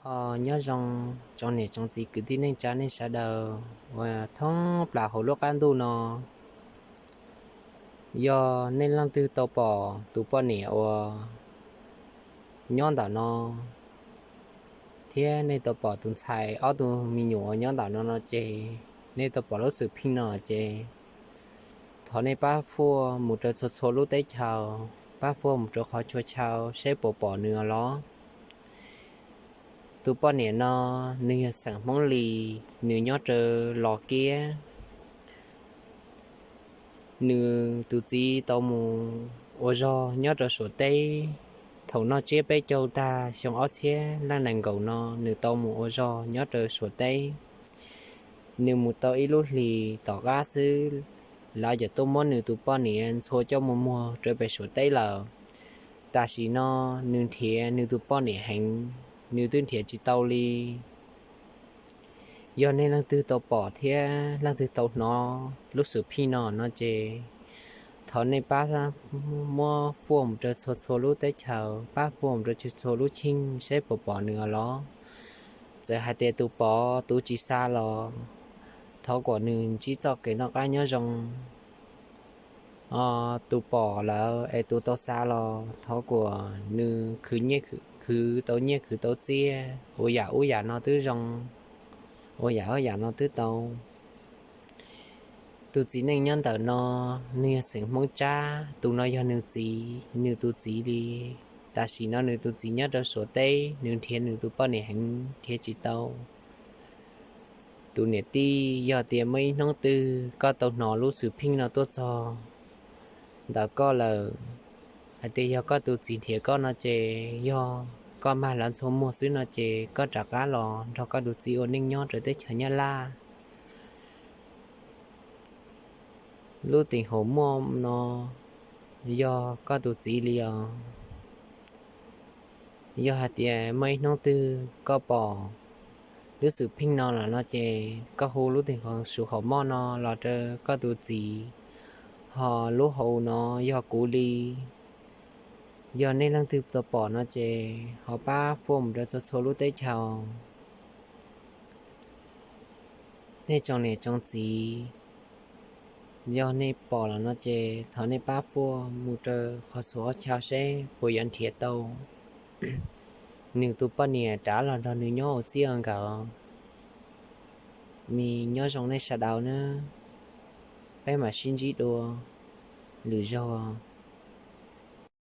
Nyob zoo tsoom niam tsoom txiv kwv tij neej tsa nej sawv daws uas thoob plaws hauv lub qab ntuj no. Yog nej leej twg tau pom tus poj niam uas nyob ntawm no, thiab nej tau pom tus ntxhais ob tug me nyuam uas nyob ntawm no no ces, nej tau pom lub xwm pheej no ces, thov nej pab fuaj mus rau txhua txhua lub teb chaws, pab fuaj mus rau qhov txhua chaw saib puas pom nws los. Tus poj niam no, nws yog xeem Hmoob Lis, nws nyob rau Los Kiab. Nws tus txiv tau mus ua zog nyob rau Suav teb. Thaum noj tsiab peb caug tag xyoo ob txhiab leej nees nkaum no, nws tau mus ua zog nyob rau Suav teb. Nws mus tau ib lub hlis tom qab xwb, lawv yuav tuaj muab nws tus poj niam ntxhua coj mus muag rau pem Suav teb lawm. Tam sim no nws nrhiav nws tus poj niam heev, nws twb nrhiav tsis tau li. Yog nej leej twg tau pom thiab leej twg tau hnov lub xwm pheej no no ces, thov nej pab muab fuaj mus rau txhua txhua lub teb chaws, pab fuaj mus rau txhua txhua lub cheej saib puas pom nws los. Txawm hais tias tus pom tus tsis xa los, thov kom nws ntsib txoj kev noj qab nyob zoo. Tus pom lawm es tus tau xa los, thov kom nws khwv nyiaj khwv tau nyiaj khwv tau txiaj, ua yam ub yam no twb zoo, ua yam ub yam no twb tau. Tus txiv neej nyob ntawm no, nws yog xeem Hmoob Tsab, tus no yog nws txiv, nws tus txiv li. Tam sim no nws tus txiv nyob rau Suav teb, nws nrhiav nws tus poj niam heev nrhiav tsis tau. Tus niam tij, yog tias muaj ib hnub twg koj tau hnov lub xwm pheej no tuaj txog ntawm koj lawm, hais tias yog koj tus txiv nrhiav koj no ces, yog koj mag lawv ntxhua muag xwb no ces, koj rov qab los nrog koj tus txiv ua neej nyob rau teb chaws Nyab Laj. Lub teem haum muaj no yog koj tus txiv li os. Yog hais tias muaj ib hnub twg koj pom lub xwm pheej no lawm no ces, koj hu lub teem haum suv haum muaj no los rau koj tus txiv, ho lub hauv no yog kuv li. Yog nej leej twg tau pom no ces, ho pab fuaj mus rau txhua txhua lub teb chaws. Nej tsoom niam tsoom txiv, yog nej pom los no ces, thov nej pab fuaj mus rau qhov txhua ob chaw seb puas yuav nrhiav tau nws tus poj niam rov los nrog nws nyob ua txij ua nkawm. Nyob zoo nej sawv daws nawb, peb mam sib ntsib dua lwm zaug.